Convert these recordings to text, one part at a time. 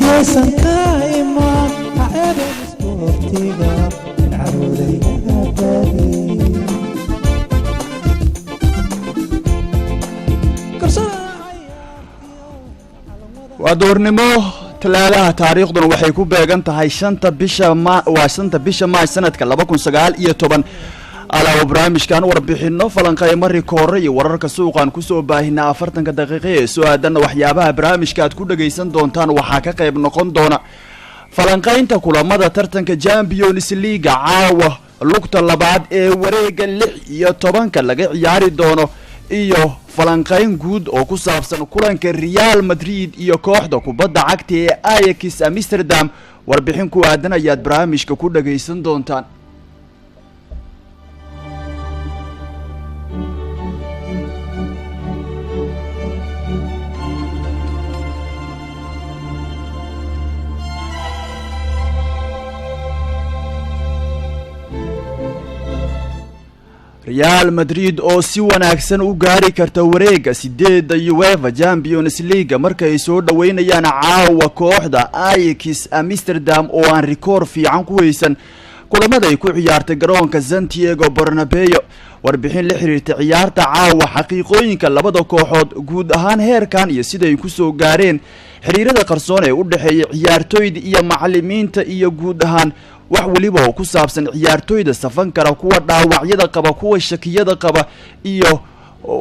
Yaysan ka imaan ha ceebeen isboortiga in caruuraynaga badi. Waa doornimo Talaadaha, taariikhduna waxay ku beegan tahay shanta bisha ma waa 5-ta bisha Maaj, sanadka 2019. Alaawo barnaamijkan warbixino, falanqeymo, rikoore iyo wararka suuqaan kusoo baahinaa 40-ka daqiiqa ee soo aadanna. Waxyaabaha barnaamijka aad ku dhagaysan doontaan waxaa ka qayb noqon doona falanqaynta kulamada tartanka Champions League-ga caawa, lugta labaad ee wareega 16-ka laga ciyaari doono, iyo falanqayn guud oo ku saabsan kulanka Real Madrid iyo kooxda kubadda cagta ee Ajax Amsterdam. Warbixin ku aadan ayaad barnaamijka ku dhagaysan doontaan. Real Madrid oo si wanaagsan u gaari karta wareega sideedda UEFA Champions League markay soo dhaweynayaan caawa kooxda Ajax Amsterdam oo aan rikoor fiican ku haysan kulamada ay ku ciyaartay garoonka Santiago Bernabeu. Warbixin la xiriirta ciyaarta caawa, xaqiiqooyinka labada kooxood guud ahaan heerkan iyo siday kusoo gaareen, xiriirada qarsoon ee u dhexeeya ciyaartooyda iyo macalimiinta, iyo guud ahaan wax weliba oo ku saabsan ciyaartooyda safan kara, kuwa dhaawacyada qaba, kuwa shakiyada qaba, iyo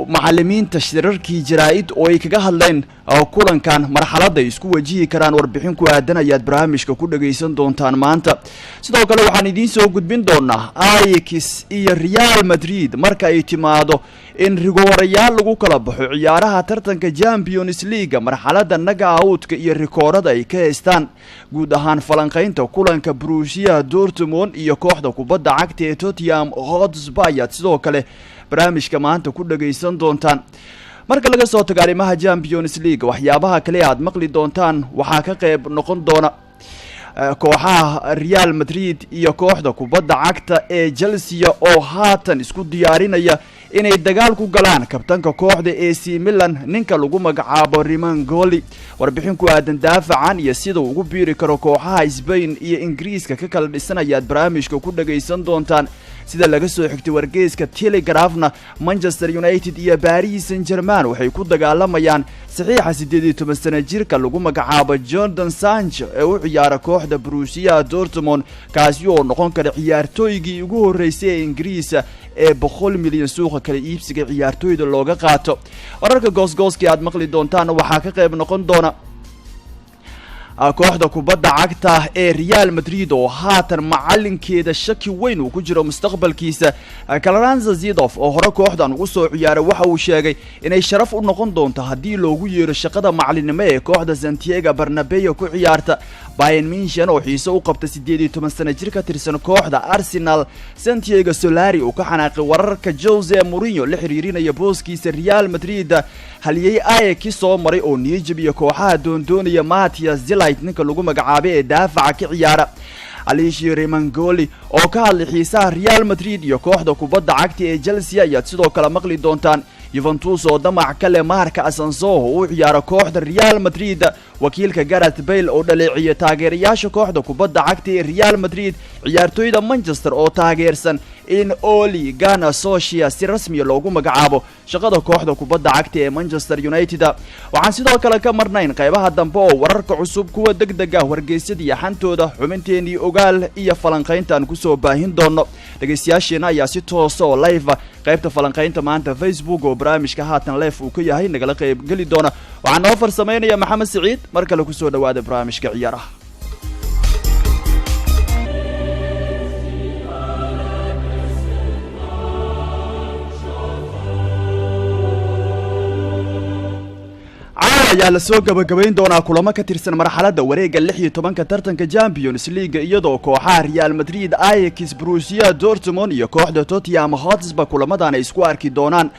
macalimiinta shirarkii jaraa-id oo ay kaga hadleen kulankan marxaladda ay isku wajihi karaan. Warbixin ku aadan ayaad barnaamijka ku dhagaysan doontaan maanta. Sidoo kale waxaan idiin soo gudbin doonaa Ajax iyo Real Madrid marka ay timaado in rigoorayaal lagu kala baxo ciyaaraha tartanka Champions League, marxaladda knockout-ka iyo rikoorada ay ka haystaan. Guud ahaan falanqaynta kulanka Borussia Dortmund iyo kooxda kubadda cagta ee Tottenham Hotspur ayaad sidoo kale barnaamijka maanta ku dhagaysan doontaan. Marka laga soo tago arrimaha Champions League, waxyaabaha kale aad maqli doontaan waxaa ka qayb noqon doona kooxaha Real Madrid iyo kooxda kubadda cagta ee Chelsea oo haatan isku diyaarinaya inay dagaal ku galaan kabtanka kooxda AC Milan, ninka lagu magacaabo Rimangoli. Warbixin ku aadan daafacan iyo sida ugu biiri karo kooxaha Spain iyo Ingiriiska ka kala dhisan ayaad barnaamijka ku dhagaysan doontaan. Sida laga soo xigtay wargeyska Telegraphna, Manchester United iyo Paris Saint Germain waxay ku dagaalamayaan saxiixa 18 sana jirka lagu magacaabo Jadon Sancho ee u ciyaara kooxda Borussia Dortmund, kaasi oo noqon kara ciyaartooygii ugu horreysay ee Ingiriisa ee 100 milyan suuqa kala iibsiga ciyaartooyda looga qaato. Wararka goosgooskii aad maqli doontaan waxaa ka qayb noqon doona kooxda kubadda cagta ee Real Madrid oo haatan macalinkeeda shaki weyn uu ku jiro mustaqbalkiisa. Clarence Seedorf oo hore kooxdan ugu soo ciyaaray waxa uu sheegay inay sharaf u noqon doonto haddii loogu yeero shaqada macalinimo ee kooxda Santiago Bernabeu ku ciyaarta. Bayern Munchen oo xiise u qabta 18 sana jir ka tirsan kooxda Arsenal. Santiago Solari uu ka xanaaqay wararka Jose Mourinho la xiriirinaya booskiisa Real Madrid. Haliyey Ajax soo maray oo niyajabiya kooxaha doondoonaya Matthijs de Ligt, ninka lagu magacaabay ee daafaca ka ciyaara. Alessio Romagnoli oo ka hadlay xiisaha Real Madrid iyo kooxda kubadda cagta ee Chelsea ayaad sidoo kale maqli doontaan. Juventus oo damac ka leh Marco Asensio oo u ciyaara kooxda Real Madrid. Wakiilka Gareth Bale oo dhaleeciya taageerayaasha kooxda kubadda cagta ee Real Madrid. Ciyaartooyda Manchester oo taageersan in Ole Gunnar Solskjaer si rasmiya loogu magacaabo shaqada kooxda kubadda cagta ee Manchester United. Waxaan sidoo kale ka marnayn qaybaha dambe oo wararka cusub, kuwa deg deg ah, wargeysyada iyo xantooda, xubinteenii ogaal iyo falanqaynta aan kusoo baahin doono. Dhegaystayaasheena ayaa si toosa oo live qaybta falanqaynta maanta Facebook oo barnaamijka haatan live uu ka yahay nagala qayb geli doona. Waxaa noo farsamaynaya Maxamed Siciid. Mar kale kusoo dhawaada barnaamijka ciyaaraha. Caawa ayaa lasoo gabagabayn doonaa kulamo ka tirsan marxaladda wareegga 16-ka tartanka Champions League, iyadoo kooxaha Real Madrid, Ajax, Borussia Dortmund iyo kooxda Tottenham Hotspur kulamadan ay isku arki doonaan.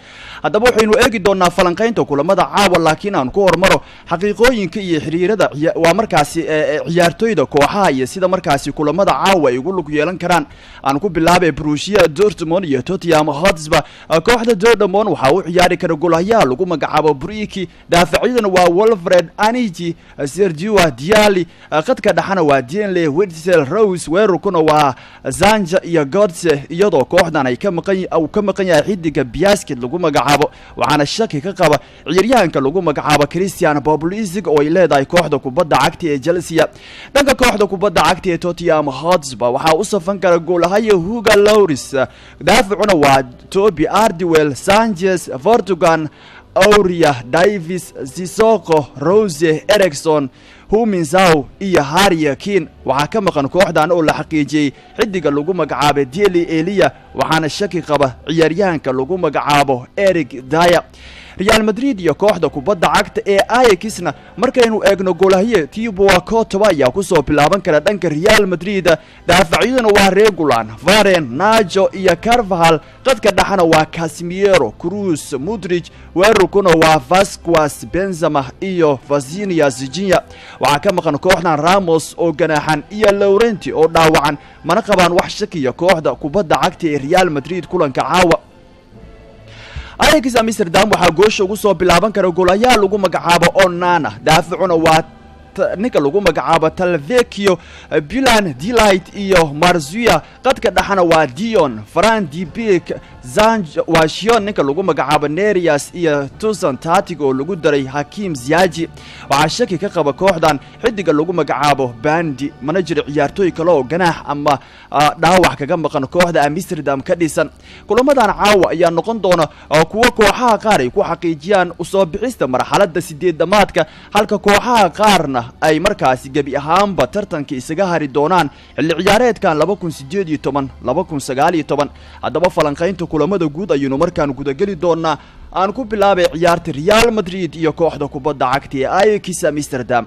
Haddaba waxaynu eegi doonaa falanqaynta kulamada caawa, laakiin aan ku hormaro xaqiiqooyinka iyo xiriirada waa markaasi ciyaartooyda kooxaha iyo sida markaasi kulamada caawa ay ugu lug yeelan karaan. Aan ku bilaabay Borussia Dortmund iyo Tottenham Hotspur. Kooxda Dortmund waxaa u ciyaari kara golhayaha lagu magacaabo Breki, daafacyadana waa Waa Wolfred Aniji, Sergio Diali. Qadka dhexana waa Dienle, Witsel, Rose. Weerarkuna waa Zanja iyo Godse, iyadoo kooxdan ay ka maqan uu ka maqan yahay xidiga Biaskid lagu magacaabo. Waxaana shaki ka qaba ciyaaryahanka lagu magacaabo Christian Pulisic oo ay leedahay kooxda kubadda cagta ee Chelsea. Dhanka kooxda kubadda cagta ee Tottenham Hotspur waxaa u safan kara goolahaya Hugo Lloris, daaficuna waa Toby Alderweireld, Sanchez, Vertonghen, Aurier, Davies, Sissoko, Rose, Eriksen, Heung-min Son iyo Harry Kane. Waxaa ka maqan kooxdan oo la xaqiijiyey xidiga lagu magacaabay Dele Alli, waxaana shaki qaba ciyaaryahanka lagu magacaabo Eric Dier. Real Madrid iyo kooxda kubadda cagta ee Ajaxna markaynu eegno, goolahaye Thibaut Courtois ayaa kusoo bilaaban kara dhanka Real Madrid. Daafacyaduna waa Reguilon, Varane, Nacho iyo Carvajal. Qadka dhexana waa Casemiro, Kroos, Modric. Weerarkuna waa Vazquez, Benzema iyo Vinicius Junior. Waxaa ka maqan kooxdan Ramos oo ganaaxan iyo Llorente oo dhaawacan. Mana qabaan wax shakiya kooxda kubadda cagta ee Real Madrid kulanka caawa. Ajax Amsterdam waxaa goosha ugu soo bilaaban kara goolayaal lagu magacaabo Onana, daaficuna waa ninka lagu magacaabo Tagliafico, Blind, De Ligt iyo Mazraoui. Qadka dhexana waa Dion, Van de Beek, Zanj Washion, ninka lagu magacaabo Neres iyo Dusan Tadic oo lagu daray Hakim Ziyech. Waxaa shaki ka qaba kooxdan xidiga lagu magacaabo Bandi. Mana jiro ciyaartooy kale oo ganaax ama dhaawac kaga maqan kooxda Amsterdam ka dhisan. Kulamadan caawa ayaa noqon doona kuwo kooxaha qaar ay ku xaqiijiyaan usoo bixista marxaladda sideed dhamaadka, halka kooxaha qaarna ay markaasi gebi ahaanba tartanka isaga hari doonaan xilli ciyaareedkan 2018 2019. Haddaba falanqaynta kulamada guud ayaynu markaan gudageli doonaa. Aan ku bilaabay ciyaarta Real Madrid iyo kooxda kubadda cagta ee Ajax Amsterdam.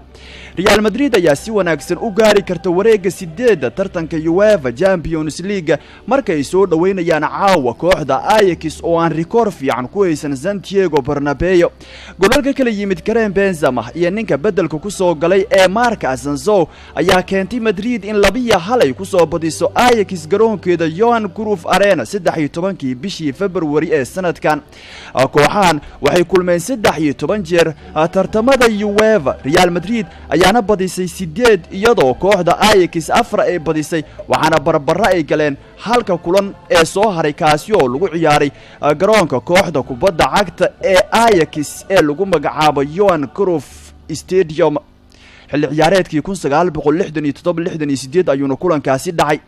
Real Madrid ayaa si wanaagsan u gaari karta wareegga sideedda tartanka UEFA Champions League markay soo dhoweynayaan caawa kooxda Ajax oo aan rikoor fiican ku haysan Santiago Bernabeu. Golalka kala yimid Karim Benzema iyo ninka beddelka kusoo galay ee Marco Asensio ayaa keentay Madrid in 2-1 ay kusoo badiso Ajax garoonkeeda Johan Cruyff Arena 13-kii bishii February ee sanadkan. Kooxahan waxay kulmeen 13 jeer tartamada UEFA. Real Madrid ayaana badisay sideed, iyadoo kooxda Ajax afar ay badisay, waxaana barbaro ay galeen halka kulan ee soo haray, kaasi oo lagu ciyaaray garoonka kooxda kubadda cagta ee Ajax ee lagu magacaabo Johan Cruyff Stadium. Xilli ciyaareedkii 1967 68 ayuuna kulankaasi dhacay.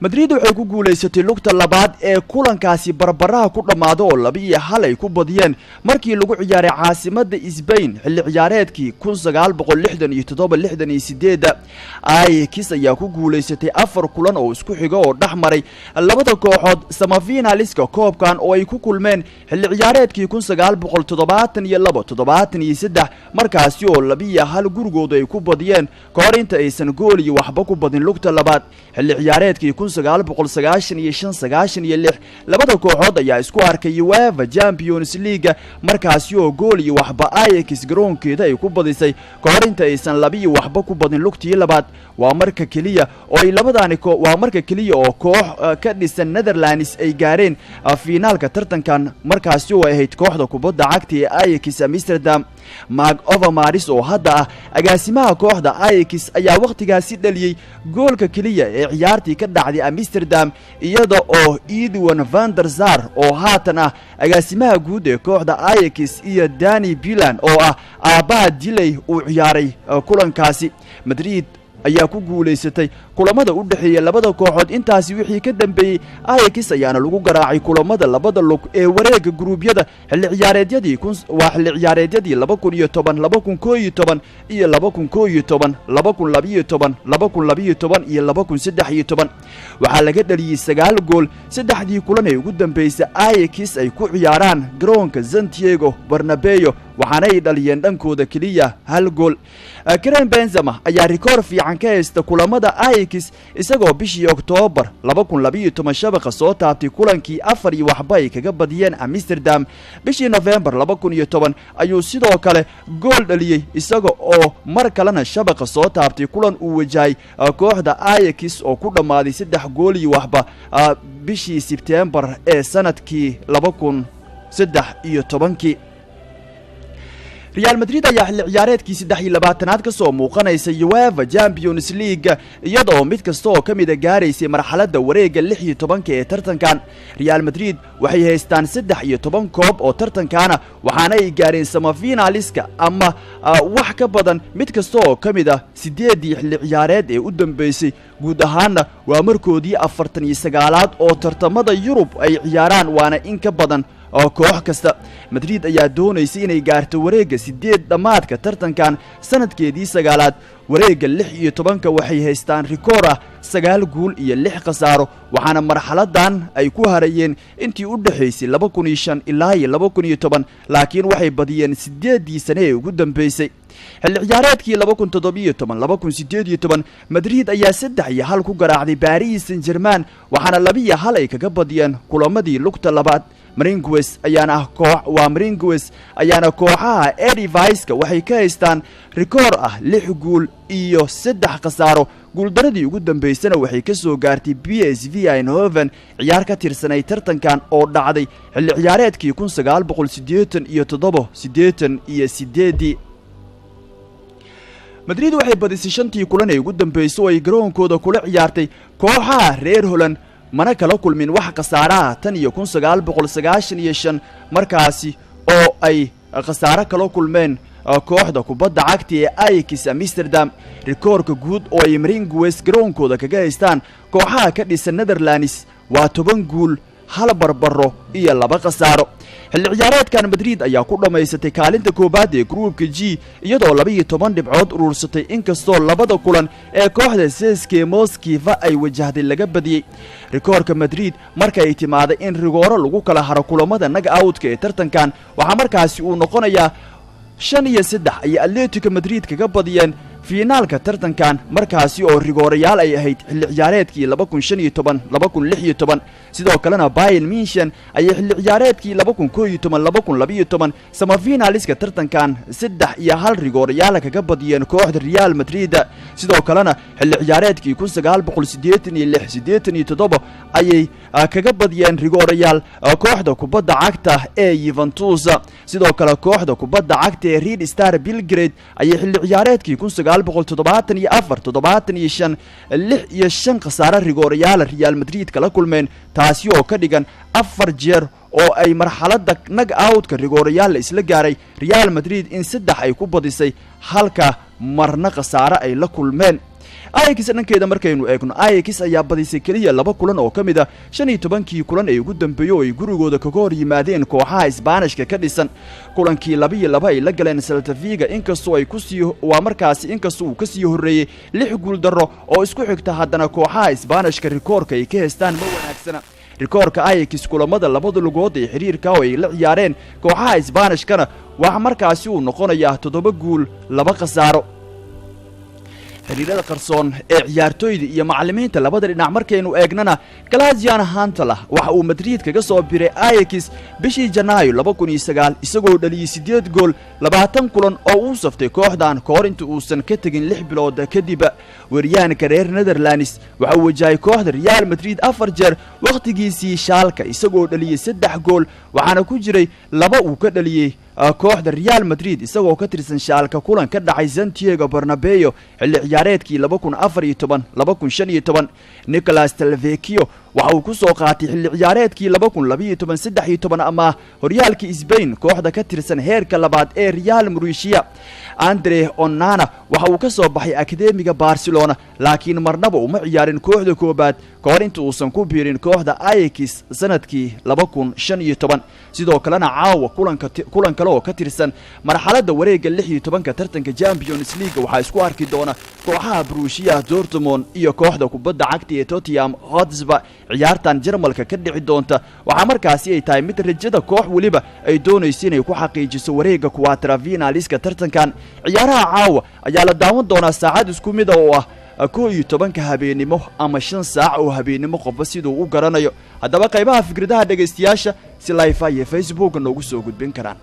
Madrid waxay ku guulaysatay lugta labaad ee kulankaasi barbaraha ku dhammaado oo 2-1 ay ku badiyeen markii lagu ciyaaray caasimadda Spain xilli ciyaareedkii 1967 68. Ajax ayaa ku guulaysatay afar kulan oo isku xiga oo dhex maray labada kooxood semifinaliska koobkan oo ay ku kulmeen xilli ciyaareedkii 1972 73, markaasi oo 2-1 gurigoodu ay ku badiyeen ka hor inta aysan gool iyo waxba ku badin lugta labaad. Xilli ciyaareedkii 1995 96 labada kooxood ayaa isku arkay UEFA Champions League, markaasi oo gool iyo waxba Ajax garoonkeeda ay ku badisay ka hor inta aysan 2-0 ku badin lugtii labaad. Waa marka keliya oo ay labadaani waa marka keliya oo koox ka dhisan Netherlands ay gaareen fiinaalka tartankan, markaasi oo ay ahayd kooxda kubadda cagta ee Ajax Amsterdam. Marc Overmars oo hadda ah agaasimaha kooxda Ajax ayaa wakhtigaasi dhaliyey goolka keliya ee ciyaartii ka dhacday Amsterdam, iyada oo Edwin van der Sar oo haatan ah agaasimaha guud ee kooxda Ajax iyo Danny Blind oo ah aabbaha Daley uu ciyaaray kulankaasi. Madrid ayaa ku guulaysatay kulamada u dhexeeya labada kooxood intaasi wixii ka dambeeyey. Ajax ayaana lagu garaacay kulamada labada lug ee wareega guruubyada xilli ciyaareedyadii waa xilli ciyaareedyadii 2010 2011 iyo 2011 2012 2012 iyo 2013. Waxaa laga dhaliyey sagaal gool saddexdii kulan ee ugu dambeysay Ajax ay ku ciyaaraan garoonka Santiago Bernabeu, waxaana ay dhaliyeen dhankooda keliya hal gool. Karim Benzema ayaa rikoor fiican ka haysta kulamada Ajax, isagoo bishii Oktoobar 2012 shabaqa soo taabtay kulankii 4-0 ay kaga badiyeen Amsterdam. Bishii Nofembar 2010 ayuu sidoo kale gool dhaliyey, isaga oo mar kalena shabaqa soo taabtay kulan uu wajahay kooxda Ajax oo ku dhammaaday 3-0 bishii Sebtembar ee sanadkii 2013-kii. Real Madrid ayaa xilli ciyaareedkii 23aad ka soo muuqanaysa UEFA Champions League, iyadoo mid kasta oo ka mid a gaaraysay marxaladda wareegga 16-ka ee tartankan. Real Madrid waxay haystaan 13 koob oo tartankaana, waxaana ay gaareen semifinaliska ama wax ka badan mid kasta oo ka mid ah siddeeddii xilli ciyaareed ee u dambeysay. Guud ahaanna waa markoodii 49aad oo tartamada Yurub ay ciyaaraan, waana in ka badan oo koox kasta. Madrid ayaa doonaysay inay gaarto wareegga sideed dhammaadka tartankan sanadkeedii sagaalaad. Wareegga 16-ka waxay haystaan rikoor ah 9 guul iyo 6 khasaaro, waxaana marxaladan ay ku harayeen intii u dhexaysay 2005 ilaa iyo 2010, laakiin waxay badiyeen siddeeddii sane ee ugu dambeysay. Xilli ciyaareedkii 2017 2018 Madrid ayaa 3-1 ku garaacday Paris Saint Germain, waxaana 2-1 ay kaga badiyeen kulamadii lugta labaad. Merengues ayaana ah koox waa Merengues ayaana kooxaha Eredivisie waxay ka haystaan rikoor ah 6 guul iyo 3 khasaaro. Guuldaradii ugu dambeysana waxay ka soo gaartay PSV Eindhoven ciyaar ka tirsanay tartankan oo dhacday xilli ciyaareedkii 1987 88-ii. Madrid waxay badisay shantii kulan ee ugu dambeysay oo ay garoonkooda kula ciyaartay kooxaha reer Holland, mana kala kulmin wax khasaaraha tan iyo 1995, markaasi oo ay khasaare kala kulmeen kooxda kubadda cagta ee Ajax Amsterdam. Rikoorka guud oo ay Merengues garoonkooda kaga haystaan kooxaha ka dhisan Netherlands waa 10 guul, 1 barbaro iyo 2 khasaaro. Xilli ciyaareedkan Madrid ayaa ku dhammaysatay kaalinta koowaad ee gruubka G, iyadoo 12 dhibcood urursatay, inkastoo labada kulan ee kooxda CSKA Moskiva ay wajahday laga badiyey. Rikoorka Madrid marka ay timaaday in rigooro lagu kala haro kulamada knock-outka ee tartankan, waxaa markaasi uu noqonayaa 5-3 ayay Atletico Madrid kaga badiyeen fiinaalka tartankan, markaasi oo rigoorayaal ay ahayd xilli ciyaareedkii 2015 2016. Sidoo kalena Bayern Munchen ayay xilli ciyaareedkii 2011 2012 semifinaliska tartankan 3-1 rigoorayaal kaga badiyeen kooxda Real Madrid. Sidoo kalena xilli ciyaareedkii 1986 87 ayay kaga badiyeen rigoorayaal kooxda kubadda cagta ee Juventus. Sidoo kale kooxda kubadda cagta ee Red Star Belgrade ayay xilli ciyaareedkii 1974 75 6-5 khasaare rigoorayaal Real Madrid kala kulmeen, taasi oo ka dhigan 4 jeer oo ay marxaladda knock-outka rigoorayaal la isla gaaray Real Madrid in 3 ay ku badisay, halka marna khasaare ay la kulmeen. Ajax dhankeeda markaynu eegno, Ajax ayaa badisay keliya 2 kulan oo ka mid ah 15-kii kulan ee ugu dambeeyey oo ay gurigooda kaga hor yimaadeen kooxaha Isbaanishka ka dhisan. Kulankii 2-2 ay la galeen Celta Vigo, inkastoo ay kusii waa markaasi inkastoo uu kasii horreeyey 6 guul darro oo isku xigta, haddana kooxaha Isbaanishka rikoorka ay ka haystaan ma wanaagsana. Rikoorka Ajax kulamada labada lugood ee xiriirka oo ay la ciyaareen kooxaha Isbaanishkana waxa markaasi uu noqonayaa 7 guul, 2 khasaaro. Xiriirada qarsoon ee ciyaartooyda iyo macallimiinta labada dhinac markaynu eegnana, Klaas-Jan Huntelaar waxa uu Madrid kaga soo biray Ajax bishii Janaayo 2009, isagoo dhaliyey 8 gool 20 kulan oo uu saftay kooxdan kahor inta uusan ka tegin 6 bilood kadib. Weeryahanka reer Netherlands waxa uu wajahay kooxda Real Madrid 4 jeer wakhtigiisii Schalke, isagoo dhaliyey 3 gool, waxaana ku jiray 2 uu ka dhaliyey kooxda Real Madrid isagoo ka tirsan Schalke kulan ka dhacay Santiago Bernabeu xilli ciyaareedkii 2014 2015. Nicolas Tagliafico waxa uu ku soo qaatay xilli ciyaareedkii 2012 13 ama horyaalka Spain kooxda ka tirsan heerka labaad ee Real Murcia. Andre Onana waxa uu ka soo baxay akademiga Barcelona, laakiin marnaba uma ciyaarin kooxda koobaad kahor inta uusan ku biirin kooxda Ajax sanadkii 2015. Sidoo kalena caawa kulan kale oo ka tirsan marxaladda wareegga 16-ka tartanka Champions League waxaa isku arki doona kooxaha Borussia Dortmund iyo kooxda kubadda cagta ee Tottenham Hotspur. Ciyaartan Jarmalka ka dhici doonta waxaa markaasi ay tahay mid rajada koox weliba ay doonayso inay ku xaqiijiso wareegga quarter-finaliska tartankan. Ciyaaraha caawa ayaa la daawan doonaa saacad isku mid oo ah 11-ka habeenimo ama 5 saac oo habeenimo, qofba siduu u garanayo. Haddaba qaybaha fikradaha dhegaystayaasha si live iyo Facebook noogu soo gudbin karaan.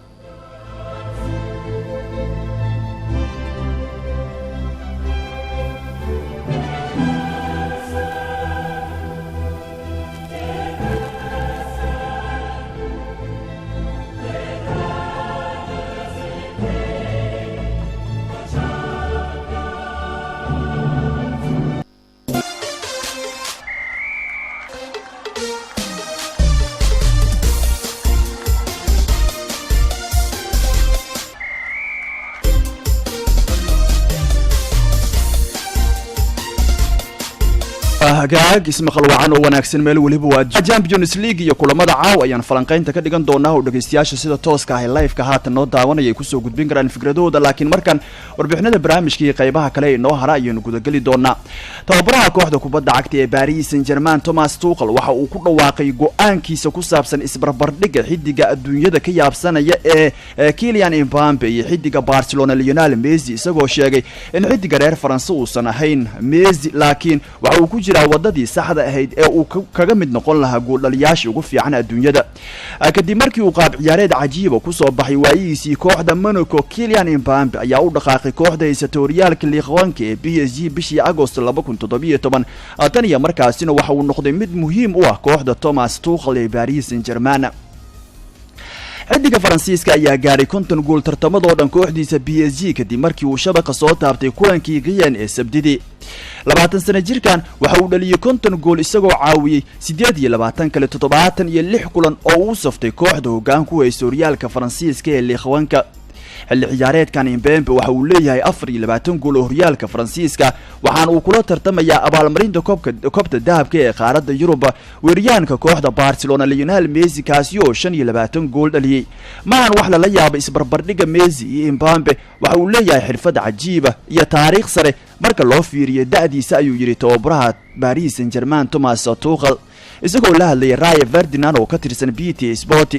Hagaag, ismaqal wacan oo wanaagsan meel weliba. Waa Champions League iyo kulamada caaw ayaan falanqaynta ka dhigan doonaa, oo dhegaystayaasha sida tooska ah ee live-ka haatan noo daawanaya ay kusoo gudbin karaan fikradahooda. Laakiin markan warbixinada barnaamijka iyo qaybaha kale ee inoo hara ayaynu gudageli doonaa. Tababaraha kooxda kubadda cagta ee Paris Saint Germain, Thomas Tuchel, waxa uu ku dhawaaqay go-aankiisa ku saabsan isbarbardhigga xidiga adduunyada ka yaabsanaya ee Kylian Mbappe iyo xidiga Barcelona Lionel Messi, isagoo sheegay in xidiga reer Faranse uusan ahayn Messi, laakiin waxa uu ku jiraa wadadii saxda ahayd ee uu kaga mid noqon lahaa gooldhaliyaasha ugu fiican adduunyada. Kadib markii uu qaab ciyaareed cajiiba kusoo baxay waayihiisii kooxda Monaco, Kylian Mbappe ayaa u dhaqaaqay kooxda haysata horyaalka Ligue 1-ka ee PSG bishii Agost 2017. Tan iyo markaasina waxa uu noqday mid muhiim u ah kooxda Thomas Tuchel ee Paris Saint Germain. Xidiga Faransiiska ayaa gaaray 50 gool tartamadoo dhan kooxdiisa PSG kadib markii uu shabaqa soo taabtay kulankii Rennes ee Sabdidii. 20 sano jirkan waxa uu dhaliyey 50 gool, isagoo caawiyey 28 kale 76 kulan oo uu saftay kooxda hoggaan ku haysa horyaalka Faransiiska ee Ligue 1-ka. Xilli ciyaareedkan Mbappe waxa uu leeyahay 24 gool oo horyaalka Faransiiska, waxaana uu kula tartamayaa abaalmarinta koobka kobta dahabka ee qaaradda Yurub weeryaanka kooxda Barcelona Lionel Messi, kaasi oo 25 gool dhaliyey. Maahan wax lala yaaba isbarbardhigga Messi iyo Mbappe. Waxa uu leeyahay xirfad cajiiba iyo taariikh sare marka loo fiiriyo da'diisa, ayuu yidhi tababaraha Paris Saint Germain Thomas Tuchel, isagoo la hadlayay Rio Ferdinand oo ka tirsan BT Sport.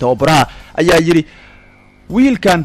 Tababaraha ayaa yidhi: "Wiilkan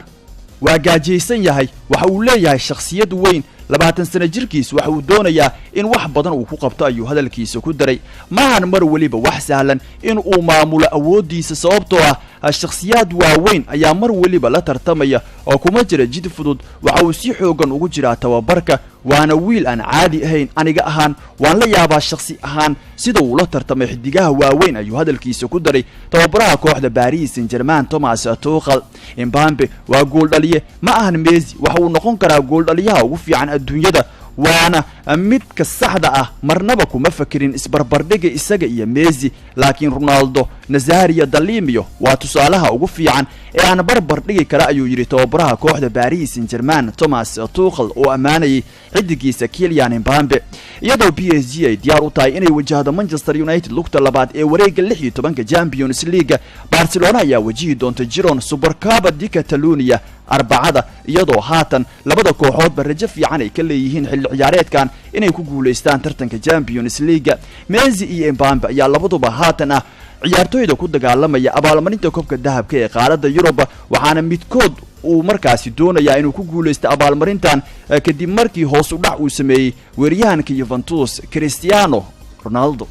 waa gaajaysan yahay, waxa uu leeyahay shakhsiyad weyn. 20 sano jirkiis waxa uu doonayaa in wax badan uu ku qabto," ayuu hadalkiisa ku daray. Maahan mar weliba wax sahlan in uu maamulo awooddiisa, sababtoo ah shakhsiyaad waaweyn ayaa mar weliba la tartamaya oo kuma jira jid fudud. Waxa uu si xoogan ugu jiraa tababarka, waana wiil aan caadi ahayn. Aniga ahaan waan la yaabaa shakhsi ahaan sida uu la tartamay xidigaha waaweyn, ayuu hadalkiisa ku daray tababaraha kooxda Paris Saint Germain Thomas Tuchel. Mbappe waa gooldhaliye, ma ahan Messi. Waxa uu noqon karaa gooldhaliyaha ugu fiican adduunyada, waana midka saxda ah. Marnaba kuma fakerin isbarbardhigga isaga iyo Messi, laakiin Ronaldo Nazario de Lima waa tusaalaha ugu fiican ee aan barbar dhigi kara, ayuu yidhi tababaraha kooxda Paris Saint Germain Thomas Tuchel, oo ammaanayay xidigiisa Kylian Mbappe. Iyadoo PSG ay diyaar u tahay inay wajahdo Manchester United lugta labaad ee wareegga 16-ka Champions League, Barcelona ayaa wajihi doonta Girona Supercopa de Catalunya Arbacada, iyadoo haatan labada kooxoodba rajo fiican ay ka leeyihiin xilli ciyaareedkan inay ku guulaystaan tartanka Champions League. Messi iyo Mbappe ayaa labaduba haatan ah ciyaartooyda ku dagaalamaya abaalmarinta koobka dahabka ee qaaradda Yurub, waxaana midkood uu markaasi doonayaa inuu ku guulaysto abaalmarintan kadib markii hoos u dhac uu sameeyey weeryahanka Juventus Cristiano Ronaldo.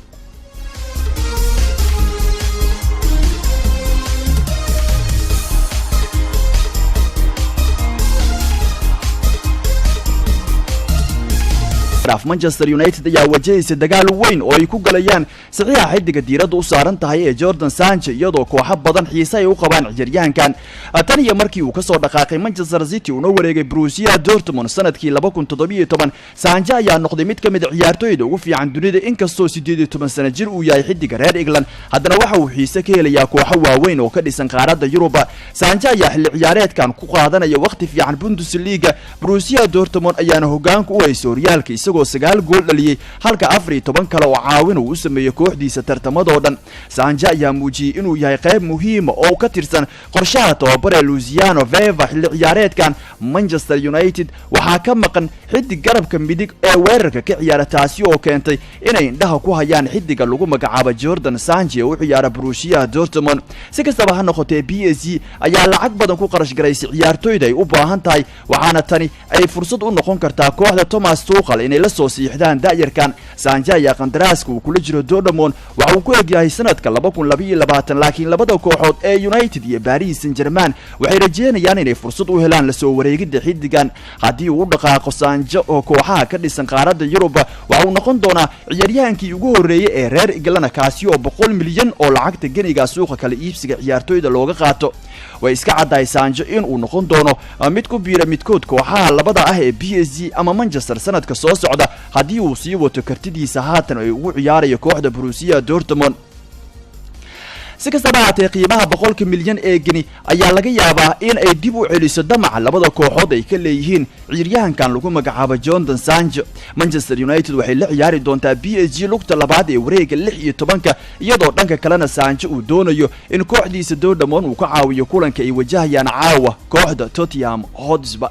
Manchester United ayaa wajahaysa dagaal weyn oo ay ku galayaan saxiixa xidiga diiradda u saaran tahay ee Jadon Sancho, iyadoo kooxo badan xiise ay u qabaan ciyaaryahankan. Tan iyo markii uu kasoo dhaqaaqay Manchester City una wareegay Borussia Dortmund sanadkii 2017, Sancho ayaa noqday mid ka mid a ciyaartooyda ugu fiican dunida. Inkastoo 18 sano jir uu yahay xidiga reer England, haddana waxa uu xiise ka helayaa kooxo waaweyn oo ka dhisan qaaradda Yuruba. Sancho ayaa xilli ciyaareedkan ku qaadanaya waqti fiican Bundesliga. Borussia Dortmund ayaana hogaanka u haysa horyaalka, isagoo 9 gool dhaliyey, halka 14 kale oo caawin uu u sameeyey kooxdiisa tartamadoo dhan. Sancho ayaa muujiyey inuu yahay qayb muhiima oo ka tirsan qorshaha tababaree Luciano Veva. Xilli ciyaareedkan Manchester United waxaa ka maqan xidig garabka midig ee weerarka ka ciyaara, taasi oo keentay inay indhaha ku hayaan xidiga lagu magacaabo Jadon Sancho ee u ciyaara Borussia Dortmund. Si kastaba ha noqotee, PSG ayaa lacag badan ku qarash garaysay ciyaartooyda ay u baahan tahay, waxaana tani ay fursad u noqon kartaa kooxda Thomas Tuchel inay la soo siixdaan da'yarkan. Sancho ayaa qandaraaska uu kula jiro Dortmund waxa uu ku egyahay sanadka 2022, laakiin labada kooxood ee United iyo Paris Saint Germain waxay rajeynayaan inay fursad u helaan lasoo wareegidda xidigan. Haddii uu u dhaqaaqo Sancho oo kooxaha ka dhisan qaaradda Yurub, waxa uu noqon doonaa ciyaaryahankii ugu horreeyey ee reer England kaasi oo 100 milyan oo lacagta geniga suuqa kala iibsiga ciyaartooyda looga qaato. Way iska caddahay Sancho inuu noqon doono mid ku biira midkood kooxaha labada ah ee PSG ama Manchester sanadka soo socda, haddii uu sii wato kartidiisa haatan ay ugu ciyaarayo kooxda Borussia Dortmund. Si kastaba haatee, qiimaha 100-ka milyan ee geni ayaa laga yaabaa in ay dib u celiso damaca labada kooxood ay ka leeyihiin ciyaaryahankan lagu magacaabo Jadon Sancho. Manchester United waxay la ciyaari doontaa PSG lugta labaad ee wareega 16-ka, iyadoo dhanka kalena Sancho uu doonayo in kooxdiisa Dortmund uu ka caawiyo kulanka ay wajahayaan caawa kooxda Tottenham Hotspur.